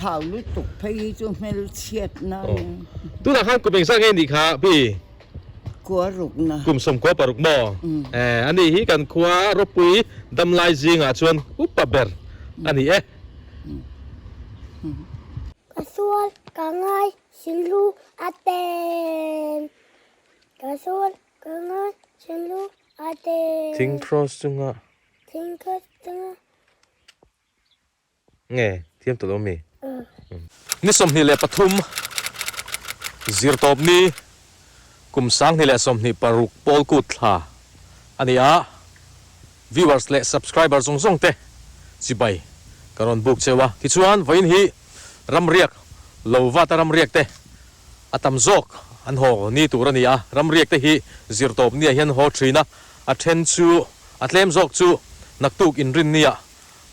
Thau lutuk phei hi chu hmelchhiatna a ni. Tunah khan kum engzah nge nih kha pi? Kua rukna. Kum 96 maw? Eh, ani hi kan khua ropui damlai zingah chuan upa ber a ni e. Ka sual ka ngai sinlu a ten. Ka sual ka ngai sinlu a ten. Thing cross chunga. Thing cross chunga. Nge thiam tawh lo mi? Ni 23 zirtawp ni kum 2026 pawl kut thla a ni a, viewers leh subscriber zawng zawng te chibai ka rawn buk cheu a. Tichuan vawiin hi ramriak lo vata ramriak te a tam zawk an haw ni tur a ni a, ramriak te hi zirtawp ni ah hian haw thin a, a then chu a tlem zawk chu naktuk inrinni ah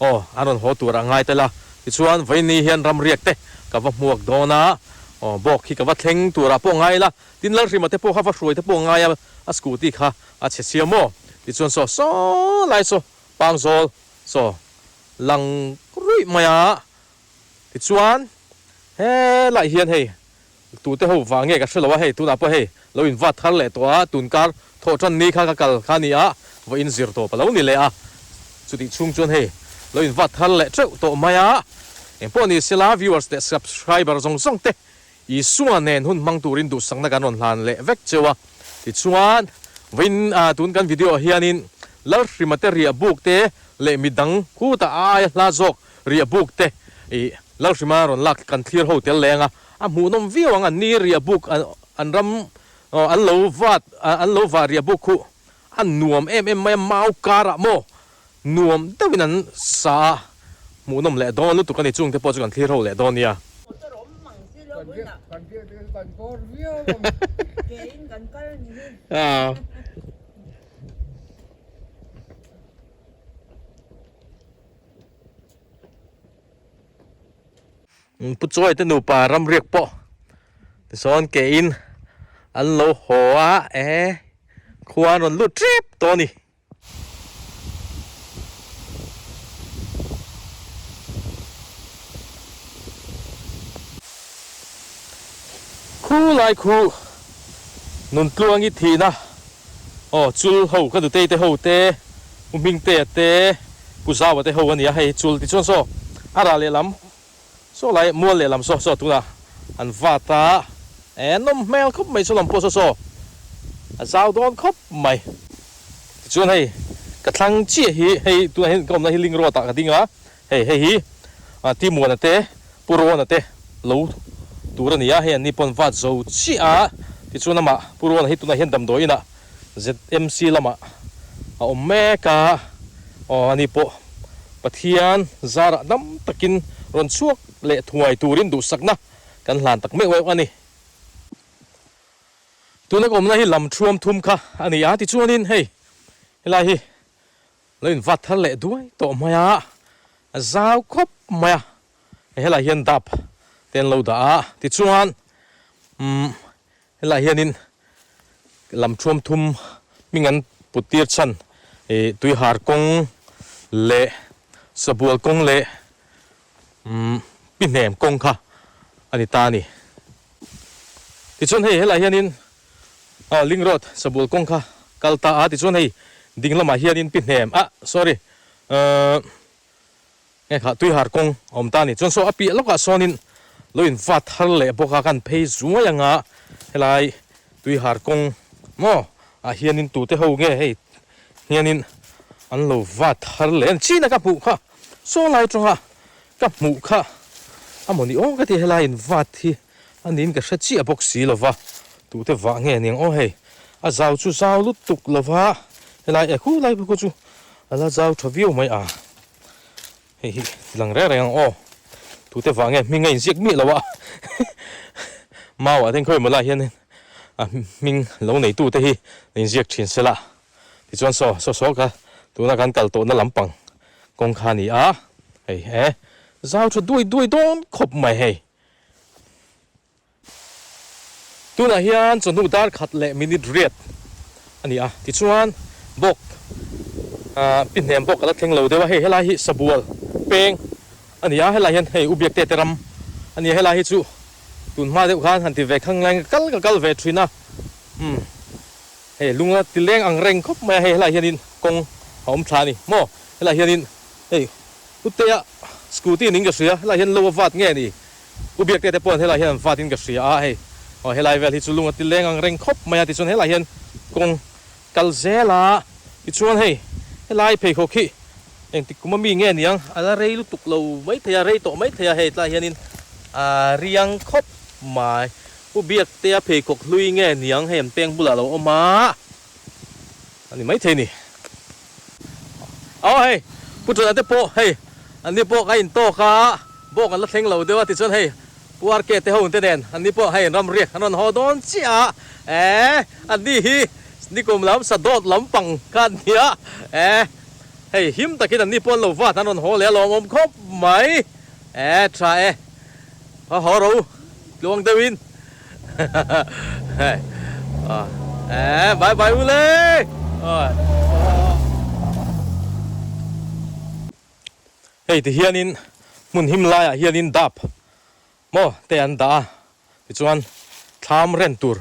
Aw, an rawn haw tur a ngai tel a, tichuan vawiin hian ram riak te ka va hmuak dawn a, aw bawk hi ka va thleng turah pawh ngai ila, tin Lalhrima te pawh kha va hruai te pawh ngai a, a scooty kha a chhe sia maw? Tichuan saw saw lai saw pangzawl saw lang ruih mai a, tichuan helaiah hian hei tute ho vang nge ka hre lo a, hei tunah pawh hei lo in vat thar leh tawh a, tunkar thawh tan ni kha ka kal kha a ni a, vawiin zir tawp a lo ni leh a, chutih chhung chuan hei lo in vat thar leh teuh tawh mai a, engpawh ni sela viewers leh subscriber zawng zawng te Isua nen hun hmang turin duhsakna kan rawn hlan leh vek cheu a, tichuan vawiin tun kan video ah hianin Lalhrima te riah buk te leh midang khutah a aia hla zawk riah buk te ih Lalhrima rawn lak kan thlir ho tel leng a, a hmuhnawm viau ang an ni riah buk an ram an lo vat an lo vah riah buk khuh a nuam em em mai a mau karah maw nuam deuhin an sa a hmuhnawm leh dawn lutuk a ni chung te pawh chu kan thlir ho leh dawn nia. Pu Chawi te nupa ramriak pawh tisawn ke in an lo haw a e khua an rawn lut tep tawh a ni. Khu lai khu Nuntluangi thihna aw chul ho ka nutei te ho te Pu Hmingtea te Pu Zaua te ho a nia hei chul tichuan saw a rah lehlam saw lai mual lehlam saw saw tunah an vat a e nawm hmel khawp mai saw lam pawh saw saw a zau dawn khawp mai tichuan hei ka thlang chiah hi hei tunah hian ka awmna hi link road ah ka ding a hei hei hi Timuana te Pu Rawna te lo tur a ni a hei an ni pawn vat zo chiah a tichuan amah Pu Rawna hi tunah hian damdawi inah ZMC lamah a awm mek a, aw ani pawh Pathian zarah dam takin rawn chhuak leh thuai turin duhsakna kan hlan tak meuh meuh a ni. Tuna ka awmna hi lam thuam thum kha a ni a, tichuanin hei helai hi lo invat thar leh duai tawh mai a, a zau khawp mai a, helai hian dap te an lo dah a, tichuan umm Helaiah hianin lam thuam thum hming an put tir chhan ih tuihar kawng leh sabual kawng leh umm pi hnem kawng kha a ni ta a ni. Tichuan hei helaiah hianin aw link road sabual kawng kha kal ta a tichuan hei ding lamah hianin pi hnem ah sorry ahh. Nge kha tuihar kawng a awm ta a ni. Chuan saw a piah lawkah sawnin lo in vat har leh bawk a, kan phei zuai anga helai tuihar kawng maw ah hianin tute ho nge hei hianin an lo vat har leh a ni. China ka hmuh kha saw lai atanga ka hmuh kha a maw ni aw ka ti helai in vat hi a niin ka hre chiah bawk si lova tute vah nge aniang aw hei a zau chu zau lutuk lova helai e khu lai pawh chu a la zau tha viau mai a. Hei hi ti lang reng reng ang aw. Tute vang nge hming a inziak miah lo a. Mau ah ten khawi maw lai hian a hming lo neitu te hi a inziak thin se la. Tichuan saw saw saw kha tuna kan kal tawhna lampang kawng kha a ni a. Hei e zau tha duai duai dawn khawp mai hei. Tunah hian chawhnu dar khat leh minute riat a ni a, tichuan bawk ah pi hnem bawk a la thleng lo deuh a, hei helai hi sabual peng a ni a, helai hian hei Ubiakte te ram a ni a, helai hi chu tun hma deuh khan han ti ve khang lai ka kal ka kal ve thin a, umm hei lunga ti leng ang reng khawp mai a, hei helai hianin kawng a awm tha a ni maw, helai hianin hei Utea scooty ning ka hria, helai hian lo a vat nge ni? U Biakte te pawh helai hian an vat in ka hria a, hei aw helai vel hi chu lung a ti leng ang reng khawp mai a, tichuan helai hian kawng kal zel a, tichuan hei helai pheikhawk hi engtik kum a mi nge niang a la rei lutuk lo mai thei a, rei tawh mai thei a, hei tlai hianin a riang khawp mai. U Biaktea pheikhawk hlui nge niang hei an peng bulah a lo awm a, a ni maithei ni. Aw hei Pu Tuna te pawh hei an ni pawh ka intawk a, bawk an la thleng lo deuh a tichuan hei Pu RK te ho te nen an ni pawh hei ram riak an rawn haw dawn chiah a, eh an ni hi nikum lam sadawt lampang kha an nia eh hei him takin an ni pawh an lo vat an rawn haw leh a lawmawm khawp mai eh tha e haw haw ro tluang deuhin eh bye bye ule hei ti hianin hmun him laiah hianin dap maw te an dah a tichuan thlam ren tur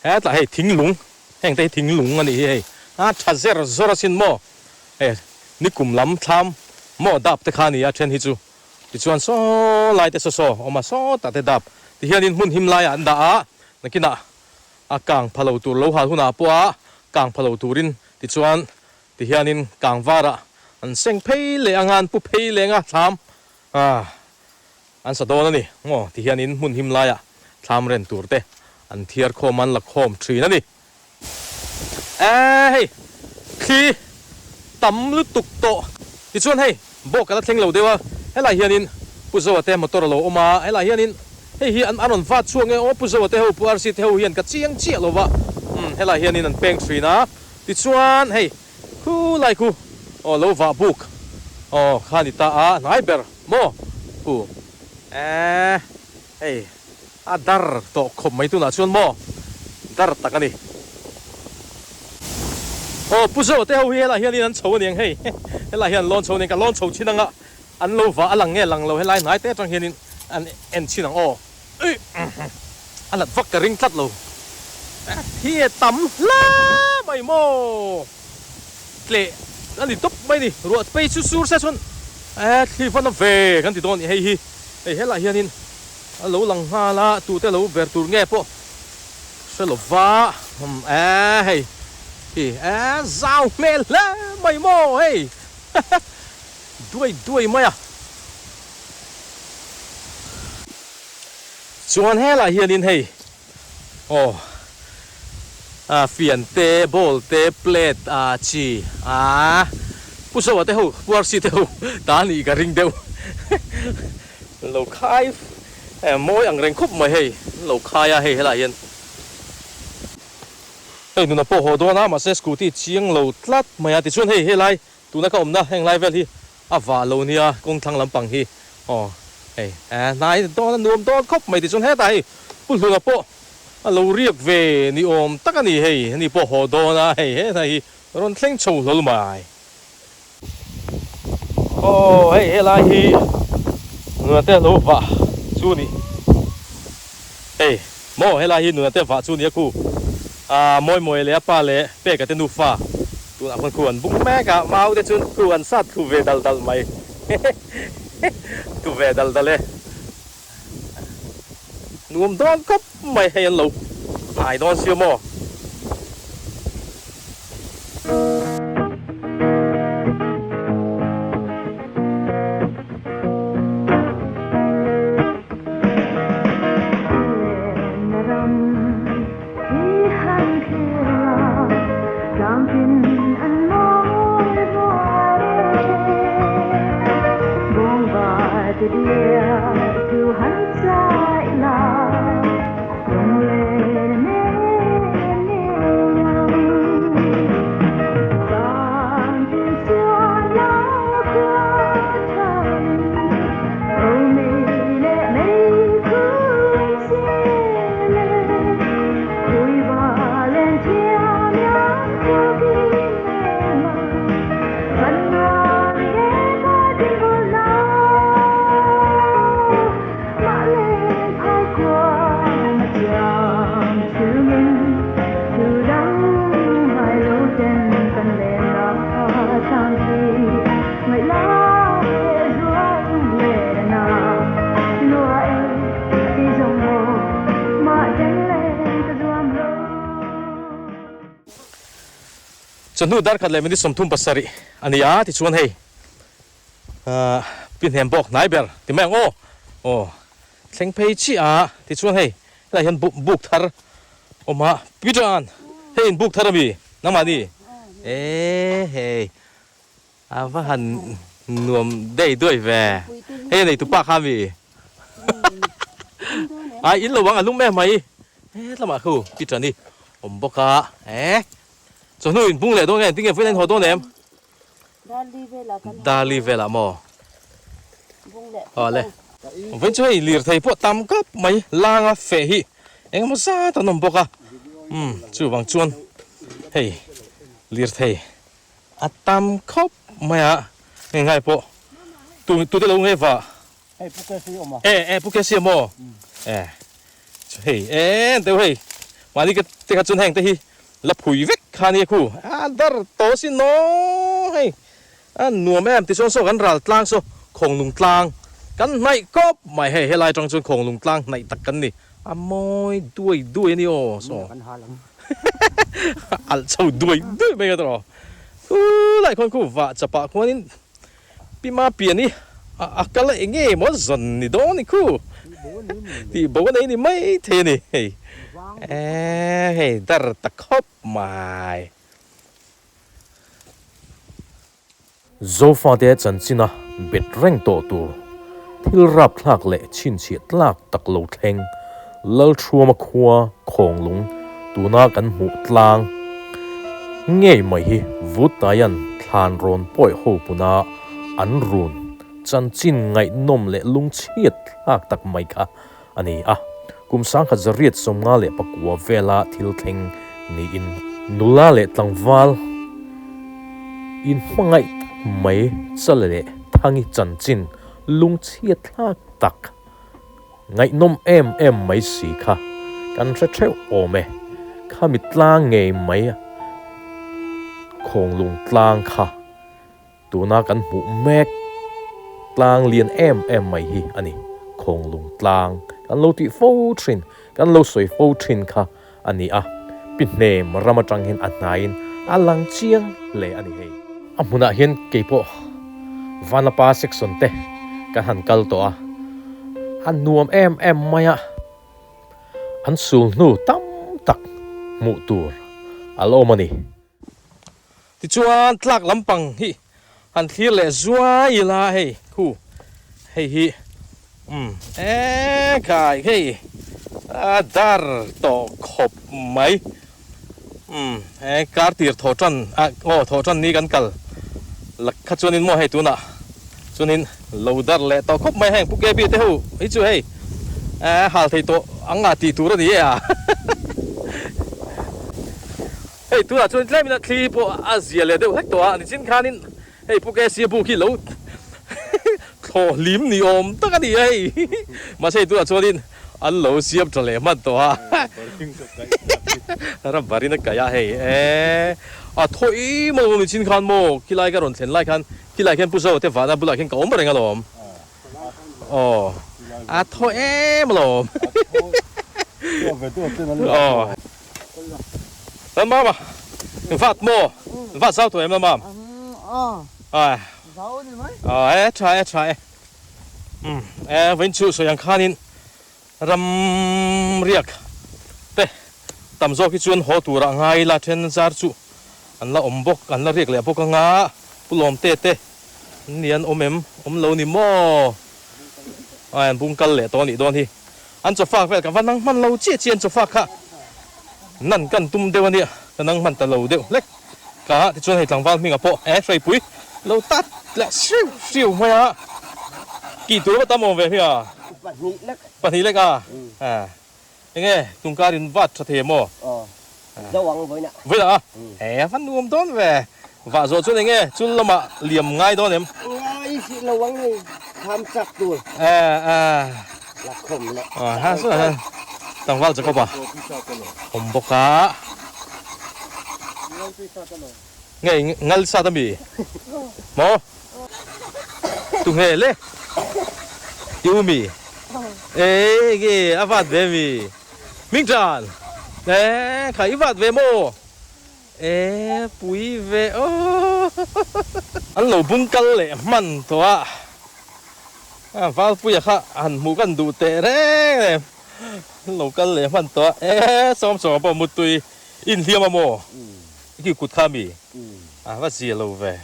hetah hei thinglung heng te hi thinglung a nih hi hei a tha zer zawr asin maw hei nikum lam thlam maw dap te kha a ni a then hi chu. Tichuan saw lai te saw saw awm a, saw tah te dap ti hianin hmun him laiah an dah a, nakinah a kang pha lo tur lo hal hunah pawh a kang pha lo turin tichuan ti hianin kang varah an seng phei leh anga an pu phei leh anga thlam ah an sa dawn a ni maw ti hianin hmun him laiah thlam ren tur te an thiar khawm a an la khawm thin a ni. Eee hei thli tam lutuk tawh tichuan hei bawk a la thleng lo deuh a helai hianin Pu Zoa te motor a lo awm a helai hianin hei hi an rawn vat chhuak nge aw Pu Zoa te ho Pu RC te ho hian ka chiang chiah lo va umm helai hianin an peng thin a tichuan hei khulai khu aw lo vah buk aw kha ni ta a hnai ber maw khu eee hei. A dar tawh khawp mai tunah chuan maw dar tak a ni. Aw Pu Zo te ho hi helai hianin an chho aniang hei helai hian an lawn chho aniang ka lawn chho chin anga an lo vah a lang nge lang lo helai hnai te atang hianin an en chin ang aw uih a nat vak ka ring tlat lo hi a tam hle mai maw tleh a ni tawp mai ni ruah phei chu sur se chuan e thli van a ve kan ti dawn a ni hei hi hei helai hianin. A lo lang nghal a, tute lo ber tur nge pawh hre lo va, umm e hei hi e zau hmel hle mai maw hei duai duai mai a. Chuan helai hianin hei aw a fian te bowl te plate a chi a Pu Zoa te ho Pu RC te ho ta nih ka ring deuh. Lo khai mawi ang reng khawp mai hei, lo khai a hei helaiah hian. Hei nuna pawh haw dawn a mahse scooty chiang lo tlat mai a tichuan hei helai tuna ka awmna heng lai vel hi a vah lo nia kawng thlang lampang hi aw hei hnai dawn a nuam dawn khawp mai tichuan hetah hei Pu Hluna pawh a lo riak ve ni awm tak a ni hei ani pawh haw dawn a hei hetlai hi rawn thleng chho hlawl mai. Aw hei helai hi nuna te lo vah chu ni hei maw helai hi nuna te vah chu ni a khu ah mawi mawi leh a pa leh peka te nufa tunah khawn khu an bung mek a mau te chuan khu an sat thu ve dal dal mai thu ve dal dal e nuam dawn khawp mai hei an lo hnai dawn sia maw. Chawhnu dar khat leh minute 37 a ni a, tichuan hei pi hnem bawk hnai ber ti mai ang aw. Aw thleng phei chiah a, tichuan hei helaiah hian buk thar awm a, Peter-a'n hei in buk thar a mi nangmah ni? E hei a va han nuam dei duai ve, hei a neitu pa kha a mi? Ai in lo ang a lum em mai, hetlamah khu Peter-a ni awm bawk a, e Chawhnu in bung leh dawn nge tinge vawiin a in haw dawn em? Dali velah kan haw. Dali velah maw? Bung leh Aw le. Vawiin chu hei lirthei pawh tam kap mai langa feh hi engemaw zat an awm bawk a. Umm chuvang chuan hei lirthei a tam khawp mai a heng ngai pawh tu tute lo nge va. Hei Pu Kesi awm a. E e Pu Kesi a maw? E hei e deuh hei mahni ka te kha chuan heng te hi la phui vek kha nia khu a dar tawh sin maw hei a nuam em tichuan saw kan ral tlang saw Khawnglung tlang kan hnaih kawp mai hei helai atang chuan Khawnglung tlang hnaih tak kan ni a mawi duai duai a ni aw saw alh chho duai duai mai ka tawh khu lai khawn khu vah chapah khuanin Pi Ma pian hi a kal a eng nge maw zawn ni dawn i khu tih bo a nei ni mai thei a ni hei eh hei dar ta khawp mai. Zofate chanchina bet reng tawh tur thil rapthlak leh chhinchhiah tlak tak lo thleng Lalthuama khua Khawnglung tuna kan hmuh tlang ngei mai hi Vutaian thlan rawn pawi ho puna an run chanchin ngaihnawm leh lungchhiat thlak tak mai kha a ni a. Kum 1959 vela thil thleng niin nula leh tlangval inhmangaih tak mai Chale leh Thangi chanchin lungchhiat thlak tak Ngaihnawm em em mai si kha kan hre theuh awm e, khami tlang ngei mai a Khawnglung tlang kha tuna kan hmuh mek tlang lian em em mai hi a ni, Khawnglung tlang kan lo tih fo thin, kan lo sawi fo thin kha a ni a, pi hnem ram atang hian a hnaiin a lang chiang hle a ni hei. A hmunah hian keipawh Vanapa section te kan han kal tawh a, a nuam em em mai a, an sul hnu tam tak hmuh tur a la awm a ni. Tichuan tlak lampang hi han thlir leh zuai ila hei khu hei hi umm e khai hei a dar tawh khawp mai umm he kar tir thaw tan a aw thaw tan ni kan kal la kha chuanin maw hei tunah chuanin lo dar leh tawh khawp mai heng pu KB te ho hi chu hei e hal thei tawh ang a tih tur a ni e a. Hei tunah chuan tlemin a thli pawh a zia leh deuh hlek tawh a, nichin khanin hei Pu KC bu khi lo thlawh hlim ni awm tak a ni a hei, mahse hei tunah chuanin an lo siam tha leh hman tawh a, rubber in a kaih a hei e, a thaw im alawm nichin khan maw khilai ka rawn thlen lai khan khilai khian Pu Zoa te vahna bulah khian ka awm reng alawm, aw a thaw em alawm. Aw. Lan mam a, vat maw? Vat zau tawh em lan mam? Aw. Zau ni mai. Aw e tha e tha e. Um e vawiin chu sawi ang khanin ram riak te tam zawk hi chuan haw turah ngai ila then zar chu an la awm bawk an la riak leh bawk anga Pu Lawmte te an ni an awm em? Awm lo ni maw? Ai an bung kal leh tawh a nih dawn hi. An chawfak vel ka va nang hman lo chiah chiah an chawfak kha nan kan tum deuh a nia ka nang hman ta lo deuh hlek ka tichuan hei tlangval hmingah pawh e hreipui lo tat leh hriu hriu mai a kih tur va tam awm ve hming a pahnih lek a enge tungkar in vat tha thei em aw vawiinah a e a va nuam dawn ve vah zawh chuan enge chul lamah liam ngai dawn em ngai si lo ang hei kham chak tur e e la khawm leh ha saw ha tlangval Jacob a awm bawk a nge ngal sat ami maw tu nge le i u mi e nge a vat ve mi Mingtan e kha i vat ve maw. E pui ve aw. An lo bung kal leh hman tawh a, a Valpuia kha han hmuh kan duh teh reng em. An lo kal leh hman tawh a, e Sawmsawma pawh Muttui inhliam a maw? I ki kut kha mi? A va zia lo ve.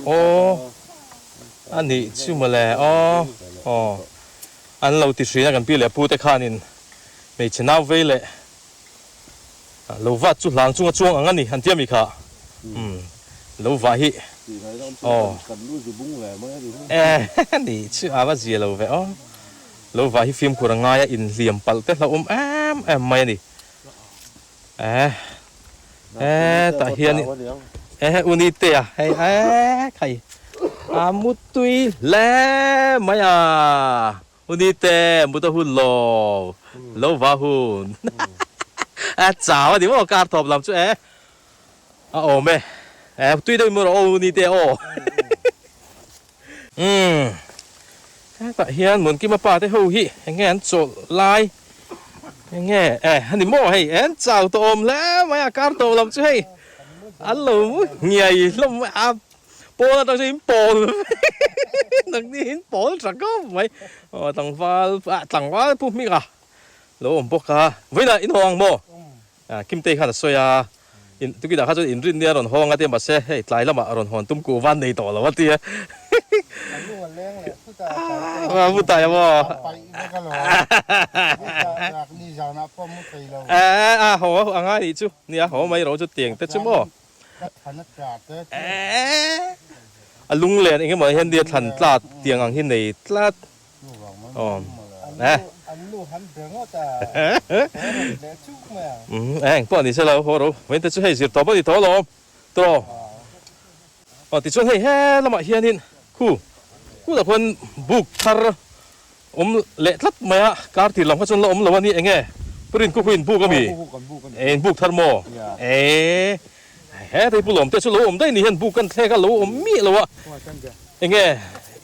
Aw a nih chu mawle aw aw. An lo ti hrin a, kan pi leh pu te khanin hmeichhe nau vei leh lo vat chu hlang chunga chuang ang a ni an ti a mi kha. Umm lo vah hi aw eh ni chu a va zia lo ve aw. Lo vah hi fimkhur a ngai a, inhliam palh te hlauhawm em em mai a ni. Eh eh tah hian eh u ni te a hei eh khai a mutui hle mai a u ni te mut a hun lo lo va hun a chau a ni maw kar thawp lam chu eh a awm e eh tui deuh in mu rawh aw u ni te aw umm hetah hian Munkima pa te ho hi eng nge an chawlh lai. Enge eh ani maw hei en chau tawh awm hle mai a kar tawh lam chu hei an lo ngiai hlawm mai a pawn atang chuan in pawl nangni in pawl tha khawp mai aw tlangval ah tlangval pu hming a lo awm bawk a vawiinah in haw ang maw ah Kimtei khan a sawi a in tukinah kha chuan inrin nia rawn hawng a tia mahse hei tlai lamah rawn hawn tum kuh van nei tawh lo a tia a mu tai a maw a haw a ngai nih chu nia haw mai ro chu tiang te chu maw a lunglen eng emaw hian nia thlan tlat tiang ang hi nei tlat. Eng pawh ni se lo haw ro vawiin te chu hei zir tawp a ni tawh alawm tawh aw tichuan hei he lamah hianin khu khutah khuan buk thar awm leh tlat mai a kar tir lam kha chuan la awm lo a ni eng nge Purin khu khu in buk ami in buk thar maw e he thei pu lawm te chu lo awm daih ni hian buk kan thlek a lo awm miah lo a eng nge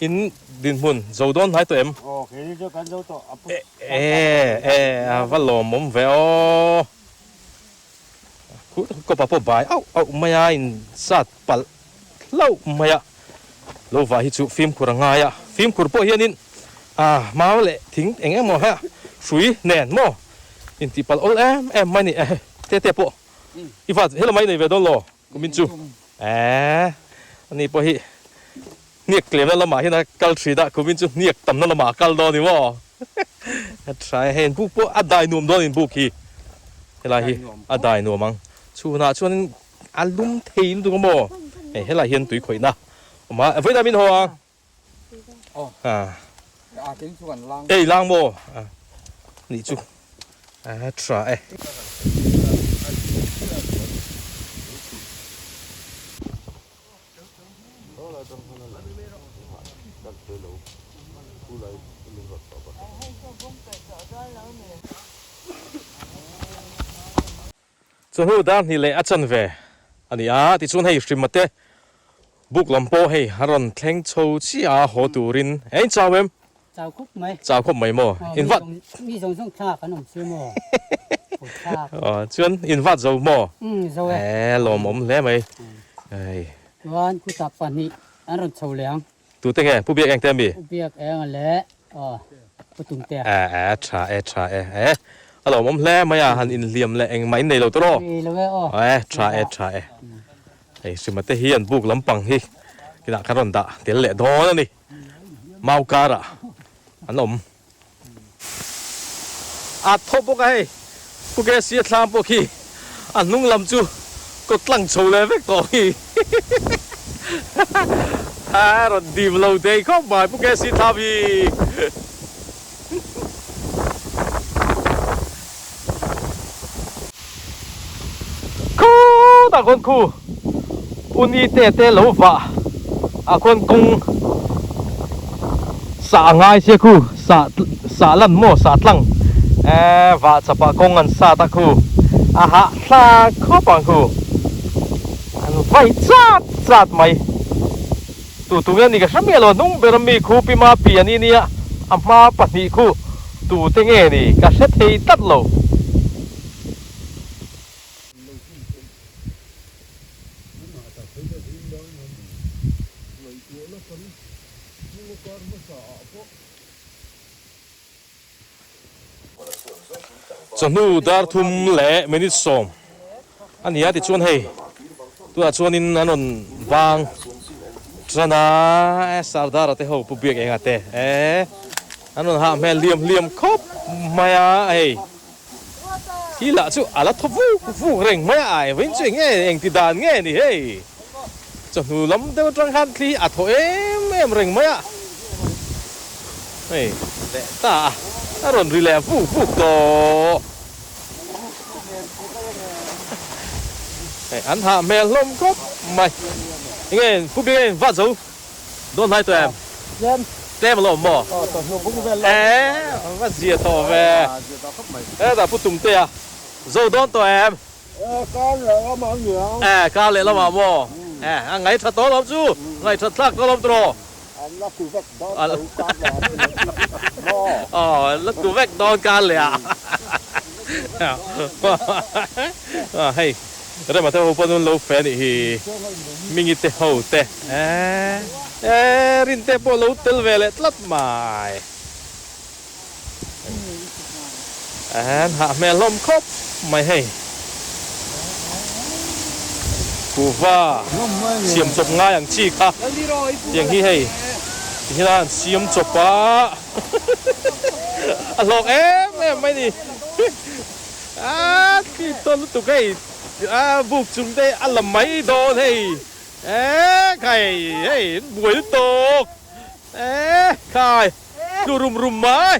in Dinhmun zo dawn hnai tawh em? Aw kei hi chu kan zo tawh a pu. E e a va lawmawm ve aw. Khuh kawpa pawh bai auh auh mai a in sat palh hlauh mai a. Lo vah hi chu fimkhur a ngai a, fimkhur pawh hianin a mau leh thing eng emaw he hrui nen maw intih palh awl em em mai a ni e te te pawh i va helama i nei ve dawn lo. Kumin chu eeh ani pawh hi hniak tlemna lamah hian a kal thin a, kumin chu hniak tamna lamah a kal dawn ni maw? A tha e, hei buk pawh a dai nuam dawn in buk hi, helai hi a dai nuam ang, chhunah chuan a lum thei lutuk a maw? Hei helai hian tui khawihna awm a, vawiinah min haw ang. Ei lang maw? Nih chu a tha e. Chawhnu dar hnih leh a chanve a ni a, tichuan hei hrimma te buk lam pawh hei a rawn thleng chho chiah a haw turin e in chau em? Chau khawp mai. Chau khawp mai maw? In vat. Mi zawng zawng thlak an awm si maw? Kut thlak. Aw chuan in vat zo maw? Umm zo e. E lawmawm hle mai. Ei. Chuan kutah pahnih an rawn chho leh ang. Tute nge? Pu Biak Engte ami? Pu Biak Enga leh aw Pu Tumtea. E e tha e tha e e a lo awm hle mai a han inhliam leh engmah in nei lo tawh aw. Nei lo e aw. E tha e tha e. Hei Hrima te hi an buk lampang hi kinah kan rawn dah tel leh dawn a ni. Mau karah an awm. A thaw bawk a hei Pu Kesi a thlam pawh khi a hnung lam chu kawt tlang chho leh vek tawh hi a rawn dim lo thei khawp mai Pu Kesi thlam hi. Khutah khawn khu u ni te te lo vah ah khuan kawng sah a ngai sia khu sah sah lan maw sah tlang eh vah chapah kawng an sat a khu a hah thlak khawp ang khu an vai chat chat mai tu tu nge ni ka hre miah lo a hnung ber ami khu pi ma pi a ni nia a hma pahnih khu tu te nge ni ka hre thei tlat lo. Chawhnu dar thum leh minute sawm a ni a tichuan hei tunah chuanin an rawn vang tan a Sardar a te ho Pu Biak Enga te eh an rawn hah hmel hliam hliam khawp mai a hei khi lah chu a la thaw vuk vuk reng mai a ai vawiin chu eng nge eng ti dan nge ni hei chawhnu lam deuh atang khan thli a thaw em em reng mai a. Hei leh ta a, a rawn ri leh vuk vuk tawh. Hei an hah hmel hlawm khawp mai. Enge Pu Bing in va zo dawn hnai tawh em? Tlem. Tlem alawm maw? Aw tawhnu bung vel lo. E va zia tawh ve. Zia tawh khawp mai. Hetah Pu Tumtea zo dawn tawh em? E kar leh lamah a niang. E kar leh lamah maw? E a ngaihṭha tawh alawm chu, ngaihṭhat thlak tawh alawm tawh. An la tlu vek dawn tho kar leh ah maw? Aw, an la tlu vek dawn kar leh ah. Hei, Rema te ho pawn an lo fe anih hi. Mingi te ho te. E, Rinte pawh lo tel ve leh tlat mai. An hah hmel hlawm khawp mai hei. Kuhva siam chawp ngai ang chi kha tiang hi hei ti hian an siam chawp a a hlawk em em mai ni a khi tawn lutuk hei a buk chung te a la mai dawn hei e khai hei an buai lutuk e khai. Tlu rum rum mai.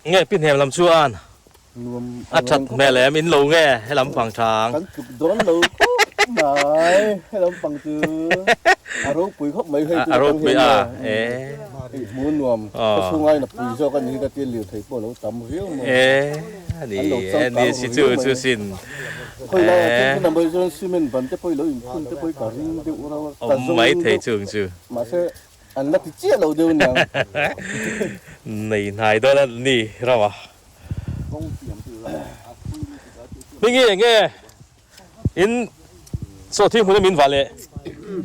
Nge pi hnem lam chuan a that hmel em in lo nge helam pang thang. Kan tluk dawn lo khawp mai helam pang chu a ropui khawp mai hei chu a ropui a e hmu nuam ka chhungai na pui zawk a ni hi ka tia lirthei pawh a lo tam riau mai e ani ani si chu chu sin Khawi lai ah chuan hmun ah mai chuan cement ban te pawh i lo inphun te pawh i ka ring deuh rauh a, ka zawng mai thei chung chu. Mahse an la ti chiah lo deuh aniang. Nei hnai dawn a ni rauh a. Hmingi enge in chaw thing hmun a min vah leh.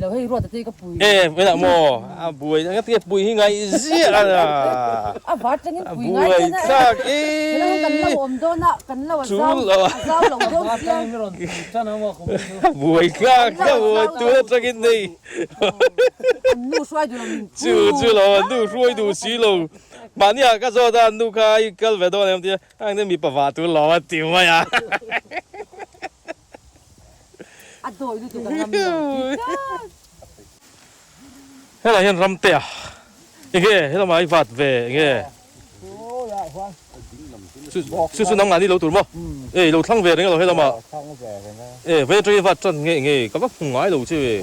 Lo hei ruat ate ka pui. E enah maw a buai anga tinge pui hi ngai ziah a. A var tangin pui ngai tana e. Buai thlak e. Helai kan lo awm dawn a kan lo a zau a zau lo dawn sia. Buai thlak ka buai tun atangin nei. An nu hruai duh lo min pui. Chu chu lo an nu hruai duh si lo. Mahni ah ka zawt a an nu kha i kal ve dawn em tia a engtin mipa vah tur lo a ti mai a. A dawi lutuk a ngam lo tih tlat. Helai hian ram te a enge helamah i vat ve enge chu chu nangmah ni lo tur maw ei lo thlang ve reng alo helamah e vei atangin vat tan nge nge ka va hmu ngai lo che ve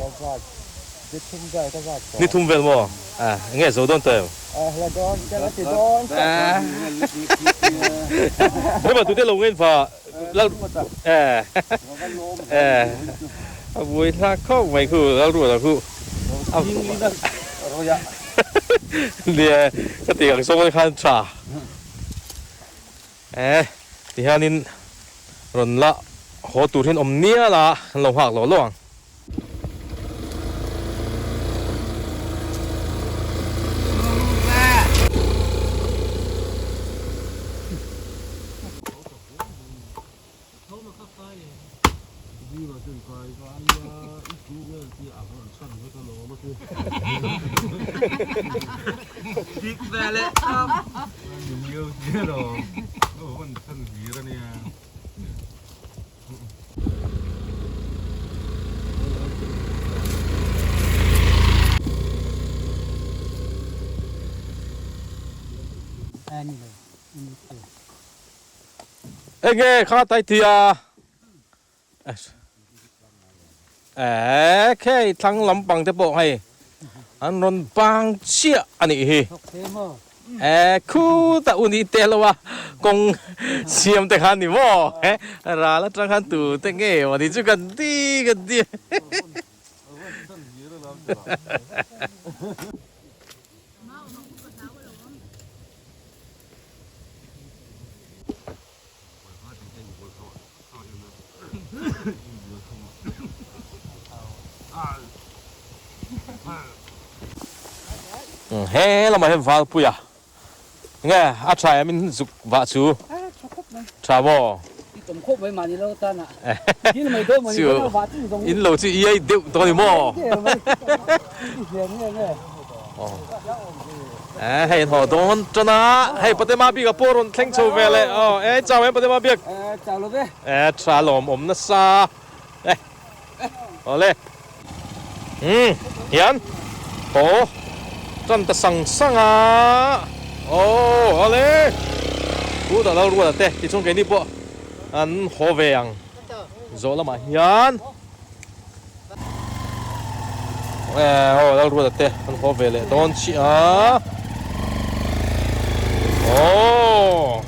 ni thum vel maw a enge zo dawn tawh em hema tute lo ngen va Lal eh eh a buai thlak khawp mai khu lal ruat ah khu a nia ka tih ang zawng te khan tha eh ti hianin rawn la haw tur hian awm nial a kan lo nghak lo lo ang. Enge kha tai tia e khei thlang lampang te pawh hei an rawn bang chiah a nih hi. E khutah u ni te lo a kawng siam te khan ni maw he ral atang khan tu te nge maw ni chu kan ti kan ti. He lamah hian Valpuia nge a tha em in zuk vah chu tha maw? Chu in lo chu iai deuh tawh a ni maw? Eh hei an haw dawn tan a, hei Patema bik ah pawh rawn thleng chho ve leh aw eh chau em Patema bik? Eh chau lo ve. Eh tha lawm awm nasa eh awle umm hian haw tan ta sang sang a aw awle u dah lo ruat a te tichuan keini pawh an haw ve ang zawh lamah hian. Aw Lalruata te an haw ve leh dawn chiah a aw.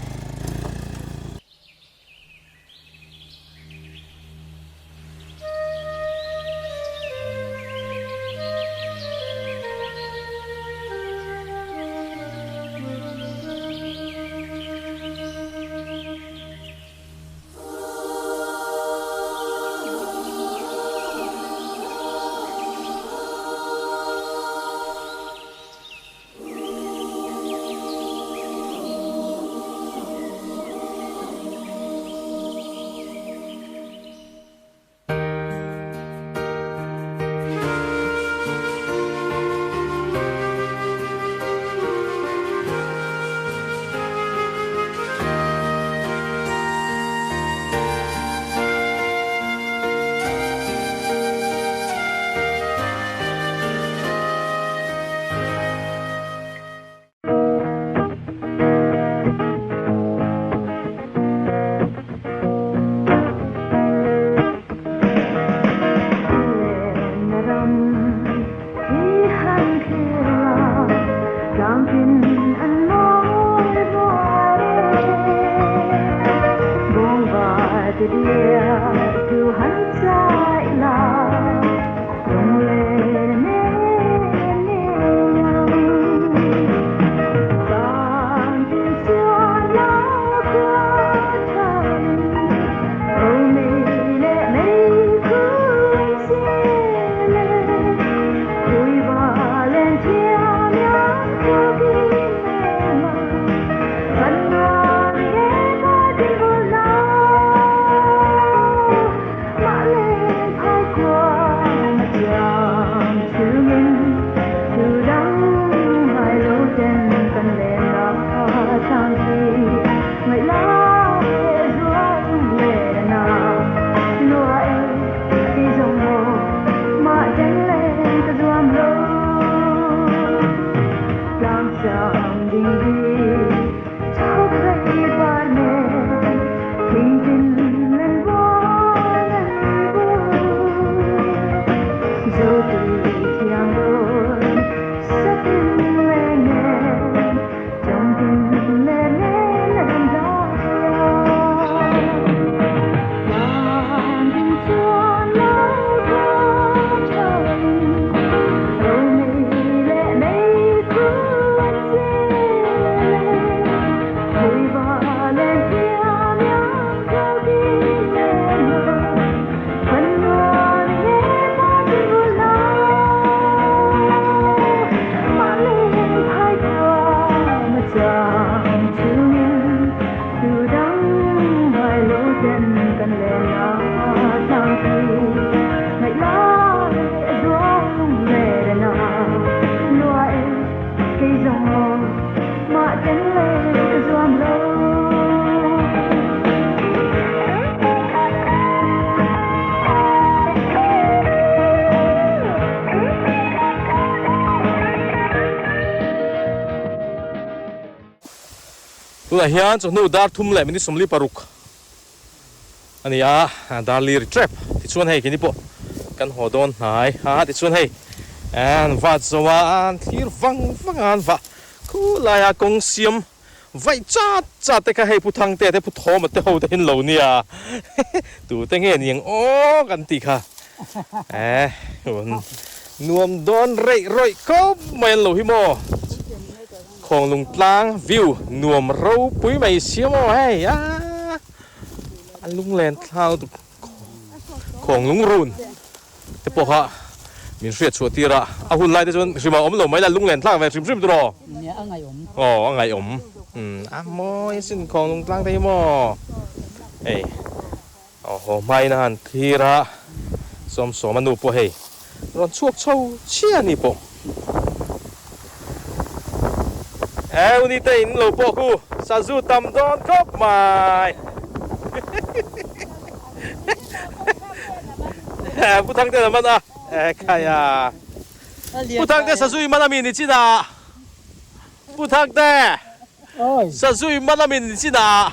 Tunah hian chawhnu dar thum leh minute 46 a ni a, dar li ri tep. Tichuan hei keini pawh kan haw dawn hnai a, tichuan hei an vat zo a, an thlir vang vang a, an vah. Khulaia kawng siam vaih chat chat te kha hei Pu Thangtea te Pu Thawma te ho te hi an lo nia tute nge niang aw kan tih kha eh nuam dawn reih rawih khawp mai an lo hi maw Khawnglung tlang view nuam ropui mai sia maw hei aaa a lunglen thlau tuk Khawnglung run te pawh kha min hriat chhuah tir a, a hun lai te chuan hrim a awm lo mai la lunglen thlak ve hrim hrim tur aw. Nia a ngaihawm. Aw a ngaihawm. Umm a mawi asin Khawnglung tlang te hi maw. Hei aw haw hmain a han thlir a, Sawmsawma nu pawh hei rawn chhuak chho chhia a ni pawh. Eu ni te in lo pawh khu sazu tam dawn khawp mai. Pu Thangte a man a, e khai a. Pu Thangte sazu i man a mi ni chin a. Pu Thangte sazu i man a mi ni chin a.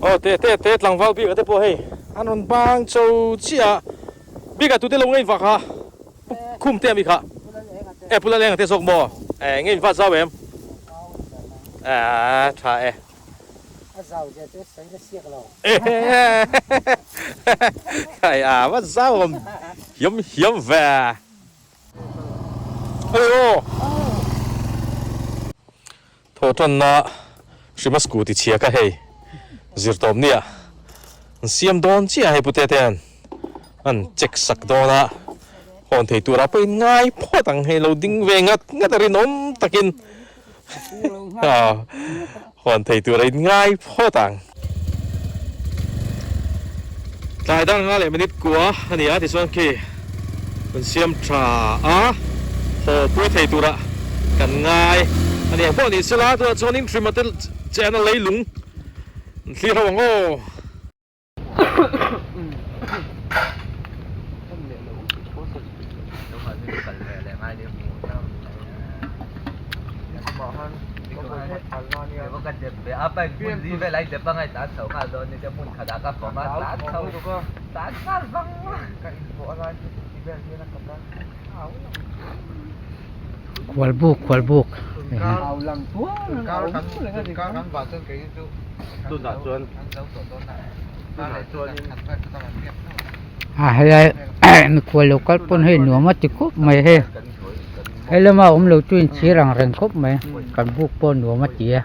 Aw te te te tlangval bik a te pawh hei an rawn bang cho chiah a bik ah tute lo ngei vak a pu khum te ami kha e pu Laleng a te zawk maw e ngei va zau em e tha e a zau zia chu sawi na siak lo khai a va zau awm hiam hiam ve Aw Thawhtanna hrima scooty chhia kha hei zir tawp nia an siam dawn chiah hei pute te an an check sak dawn a hawn thei tura pawhin ngai phawt ang hei lo ding ve ngat ngat a rinawm takin hawn thei tura in ngai phawt ang. Tlai dang nga leh minute kua a ni a tichuan khi kan siam tha a, haw pui thei tura kan ngai a ni ang pawh ni sela tunah chuanin hrima te chena leilung an thlir ho ang aw. Khualbuk khualbuk a helai mikhual lo kal pawn hei nuam a ti khawp mai hei he lama awm lo chu inchhir ang reng khawp mai kan buk pawh nuam a ti a.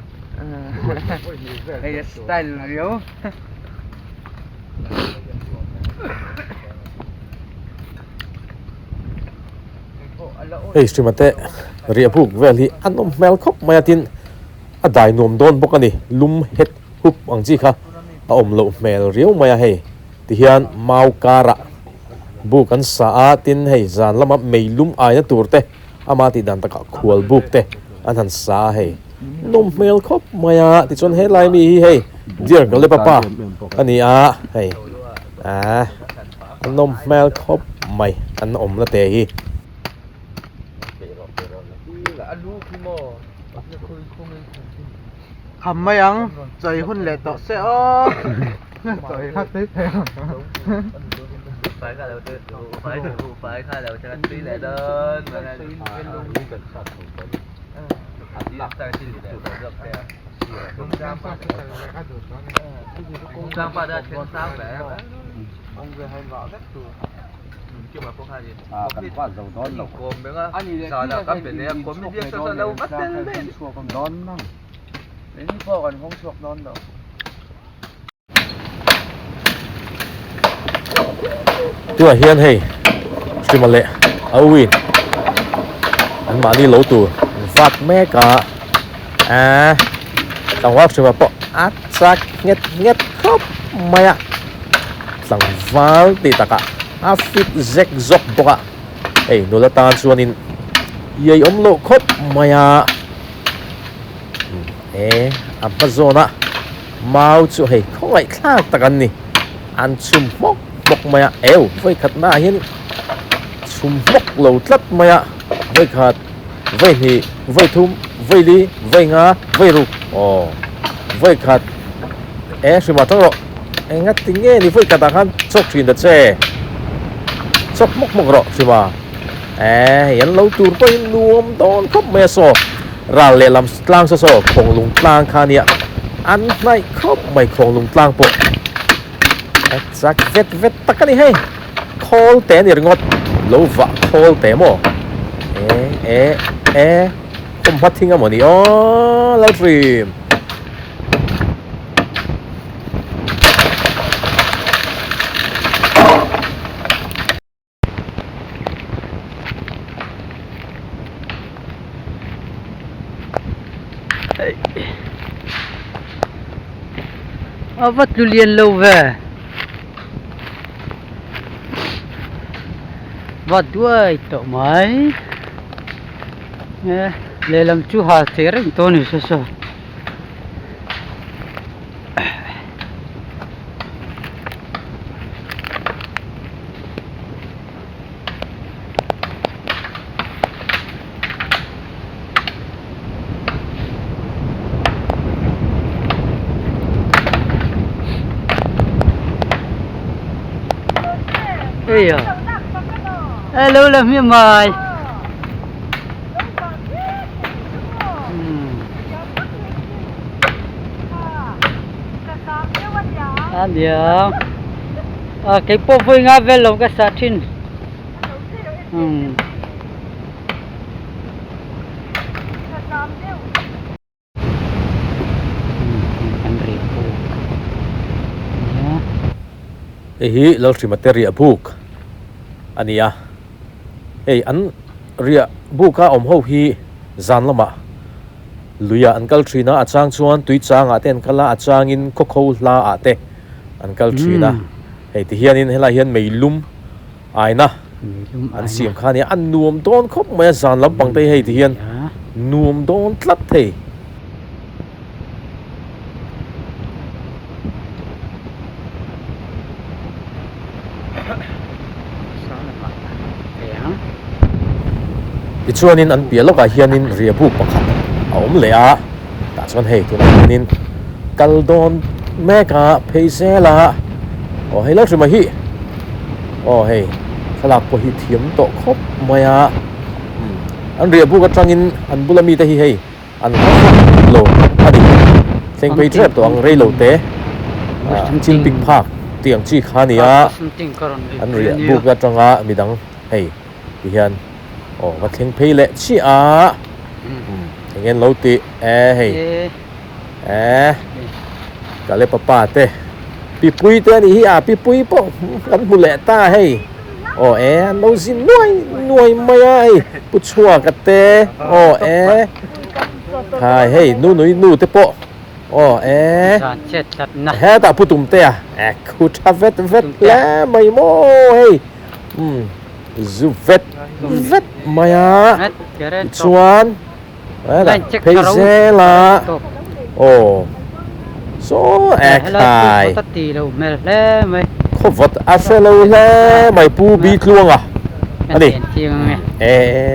Hei hrima te riah buk vel hi a nawm hmel khawp mai a tin a dai nuam dawn bawk a ni lum het hup ang chi kha a awm loh hmel riau mai a hei tihian mau karah buk an sa a tin hei zan lama mei lum aina tur te ama tih dan takah khual buk te an han sa a hei nawm hmel khawp mai a tichuan helai mi hi hei dear Galepa pa a ni a hei ahh a nawm hmel khawp mai an awm na te hi. Kham mai ang chawi hun leh tawh se aw chawi kha tui thei ang. Tunah hian hei Hrima leh a uin an mahni lo tur an vat mek a eee tlangval Hrima pawh a chak nghet nghet khawp mai a tlangval tih takah a fit zek zawk bawk a hei nula tan chuanin iai awm loh khawp mai a e a hma zawn a mau chu hei khawngaih thlak tak an ni an chhum hmawk hmawk mai a eu vawikhat naah hian chhum hmawk lo tlat mai a vawikhat vawihnih vawithum vawili vawinga vawiruk aw vawikhat e hrima tang rawh engati nge ni vawikhat ah khan chawk thin ta che. Chawp hmawk hmawk rawh Hrima. E hei an lo tur pawhin nuam dawn khawp mai a saw. Ral lehlam tlang saw saw Khawnglung tlang kha nia an hnaih khawp mai Khawnglung tlang pawh a chak vet vet tak a ni hei. Khawl te a ni ringawt lo vah khawl te maw e e e khawm hma thing a maw ni aw Lalhrim. A va tlu lian lo ve va duai tawh mai e lehlam chu ha thei reng tawh a ni saw saw. Ây à. Hello là miêu mày. A nia a kei pawh vawi nga vel lo ka sa thin umm kan reh buk nia. Hei hi Lalhrima te riah buk a ni a, hei an riah buka awm ho hi zan lamah Luiah an kal thin a, a chang chuan tui changah te an kal a, a changin khawkho hlaah te an kal thin a. Hei ti hianin helai hian meilum aina an siam kha a nia, a nuam dawn khawp mai a, zan lampang te hi hei ti hian nuam dawn tlat thei. Tichuanin an piah lawkah hianin ria buk pakhat a awm leh a, tah chuan hei tunah hianin kal dawn mek a phei zel a, aw hei Lalhrima hi aw hei thlalak pawh hi thiam tawh khawp mai a, an ria buk atangin an bula mite hi hei. An hla lo a ni. Thleng phei tep tawh ang rei lo te. Chil pik phak tih ang chi kha a ni a. An riah buk atanga midang hei ti hian aw va thleng phei leh chiah a. Eng en lo tih e hei e ka le papa te pipui te a nih hi a pipui pawh kan hmu leh ta hei. Aw e an lo zin nuai nuai mai a hei pu chhuak a te aw e khai hei nu nui nu te pawh aw e hetah pu tum te a e khu tha vet vet hle mai maw hei umm zu vet vet mai a tichuan hetah phei zel a aw saw e khai khawvawt a hre lo hle mai pu bi tluanga a ni e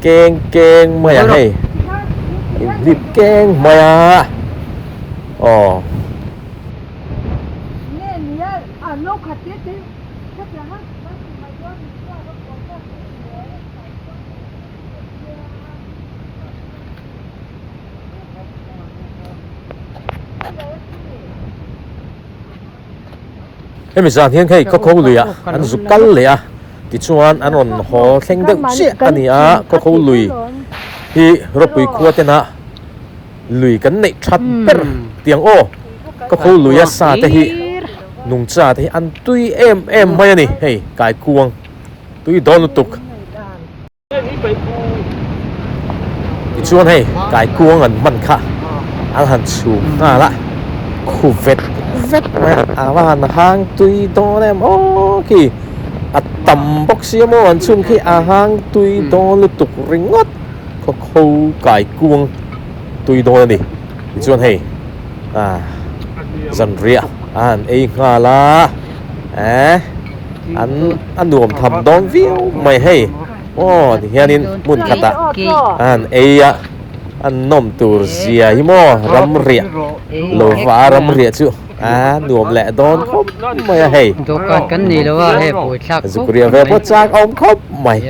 keng keng mai a hei inhlip keng mai a aw. Hemi zan hian hei Khawkho luiah an zuk kal leh a, tichuan an rawn haw thleng deuh chiah a ni a, Khawkho lui hi ropui khua tena lui kan neih that ber tiang aw, Khawkho luia sa te hi nungcha te hi an tui em em mai a ni, hei kaikuang tui dawn lutuk. Tichuan hei kaikuang an hman kha an han chhum nghal a, khu vet vet mai a, a va han hang tui dawn em aw khi a tam bawk sia maw an chhum khi a hang tui dawn lutuk ringawt khaw kho kaikuang tui dawn a ni. Tichuan hei ah zanriah a han ei nghal a eh an a nuam tham dawn viau mai hei aw ti hianin hmun khatah a han ei a a nawm tur zia hi maw ramriah lo va ramriah chu. A nuam leh dawn khawp mai a hei. Dawhkan kan nei lo a hei buaithlak khawp mai. Zuk riah ve pawh chak a awm khawp mai.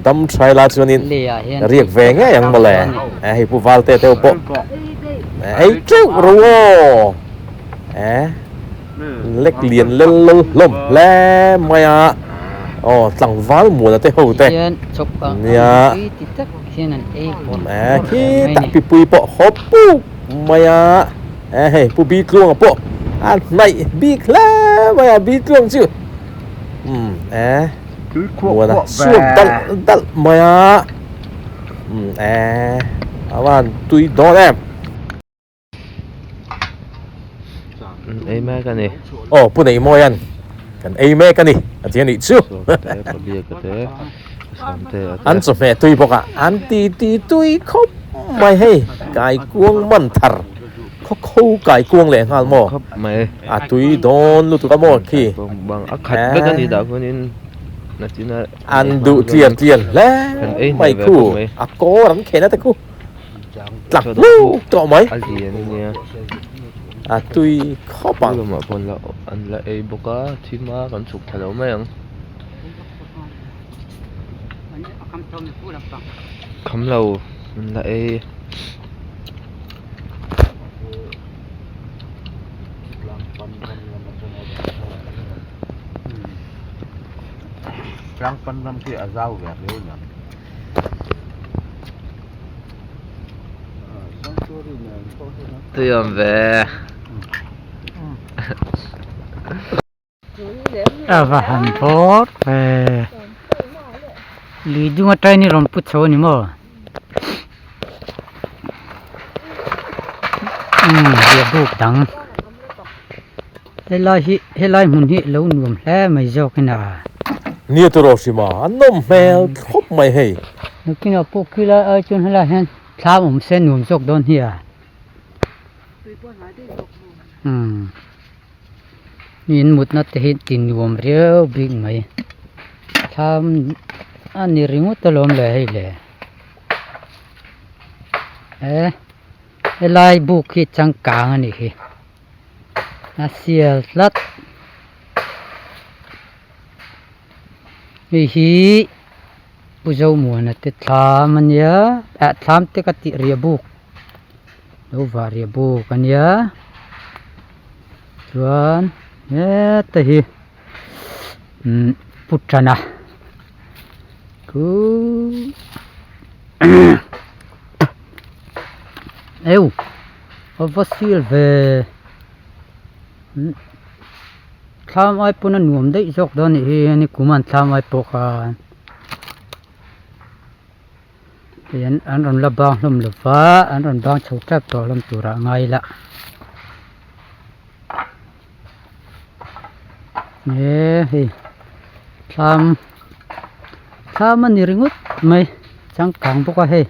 Dam thlai la chuanin riak ve ngei ang mawle. Hei Pu Valte te pawh ei teuh ro aw. Lek lian lel lel hlawm hle mai a. Aw tlangval muana te ho te. Nia. Khitah pipui pawh haw puk mai a. Hei Pu Bitluanga pawh a hnaih bik hle mai a Bitluang chu. Umm Muana suak dalh dalh mai a. Umm a van tui dawn em. Ei mek a ni. Aw Pu Neihmawian kan ei mek a ni a ti a nih chu. An chawhmeh tui bawk a, an ti ti tui khawp mai hei kaikuang man thar khaw kho kaikuang leh nghal maw a tui dawn lutuk a maw khi. An duh tliar tliar hle mai khu a kawr an khen a te khu. Tlak hluk tawh mai. A lian a nia. A tui khawp ang. Lamah pawh an la ei bawk a, thim a kan chhuk thla lo mai ang. Kham lo an la ei. Tlangpan ram khi a zau ve hle ang. Tui awm ve. A va han bawr ve. Lui dung atangin i rawn pu chho a ni maw? Umm riah buk dang. Helai hi helai hmun hi lo nuam hle mai zawk in a. Nia tawh hrima a nawm hmel khawp mai hei. Nakinah pawh khi lai ai chuan helai hian thlam awm se nuam zawk dawn hi a. Umm mi in mutna te hi ti nuam riau bik mai thlam a ni ringawt alawm le hei le e helai buk hi changkang a nih hi. A sial tlat hei hi Pu Zomuana te thlam a nia ah thlam te ka tih riah buk lo vah riah buk a nia chuan heta hi umm Pu Tana khuuuu eu. A va sil ve thlam ai pawn a nuam daih zawk dawn anih hi ani kum an thlam ai pawh khan hei an an rawn la bang hlawm lo va an rawn bang chho tep tawh hlawm turah a ngai la he hei thlam thlam a ni ringawt mai changkang bawk a hei.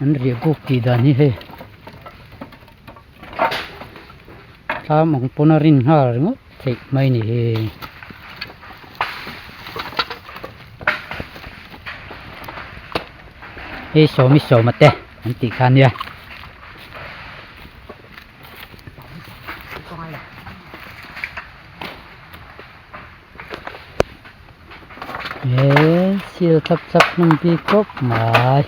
An riah buk tih dan hi hei thlam ang pawn a rin nghal ringawt theih mai a ni hi. Hei sawmi sawma te an tih kha ania. He sial thlap thlap hnung bik khawp mai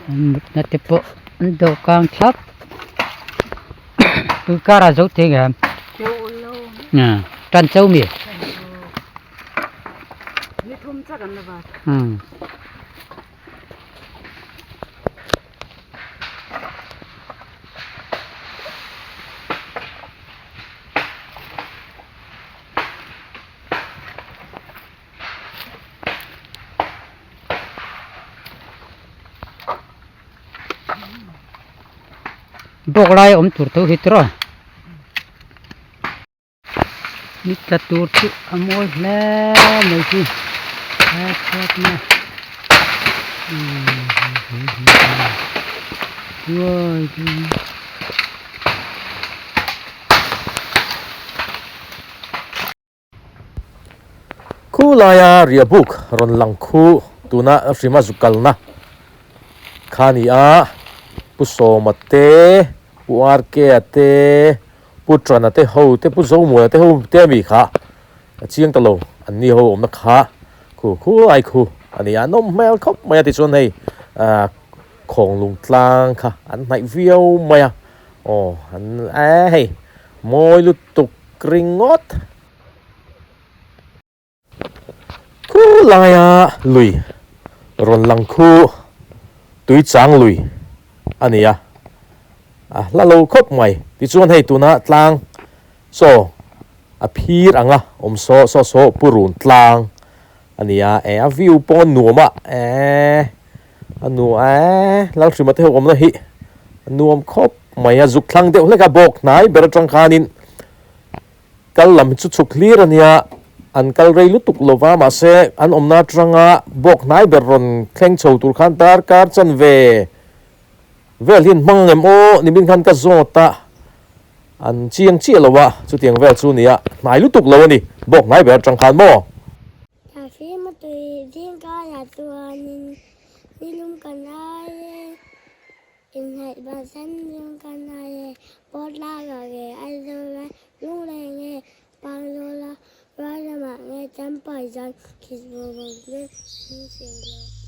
an mutna te pawh an dawhkan thlap tun karah zo thei ang em tan chauh mi umm. Bawk lai a awm tur tho hi tiraw ni tla tur chu a mawi hle mai hi he chhuatna umm. Khu laia riah buk rawn lang khu tuna hrima zu kalna kha a ni a. Pu Sawma te, Pu RK-a te, Pu Trana te ho te, Pu Zomuana te ho te ami kha a chiang ta lo, an ni ho awmna kha khu khu lai khu a ni a, an awm hmel khawp mai a tichuan hei ah Khawnglung tlang kha an hnaih viau mai a, aw an eh hei mawi lutuk ringawt. Khu laia lui rawn lang khu tui chang lui a ni a, a hla lo khawp mai. Tichuan hei tuna tlang saw a phir anga awm saw saw saw purun tlang a ni a, eh a view pawh a nuam a, eh a nu eh Lalhrima te ho awmna hi a nuam khawp mai a, zuk thlang deuh hlek a bawk hnai ber atang khanin Kal lam hi chu chhuk hlir a nia, an kal rei lutuk lo va, mahse an awmna atanga bawk hnai ber rawn thleng chho tur khan darkar chanve vel hi an hmang ang em aw, nimin khan ka zawt a, an chiang chiah lo a, chutiang vel chu nia, hnai lutuk lo a ni, bawk hnai ber atang khan maw? Thahfim a tui zing karah chuanin nilum kan ai e. Inhnaih bansan lung ka nai e, Pawtlaga nge Aizawl a, Lunglei nge Pangzawl a, Railamah nge Champai zan, Khisbawbawk nge Hmingsiam lo.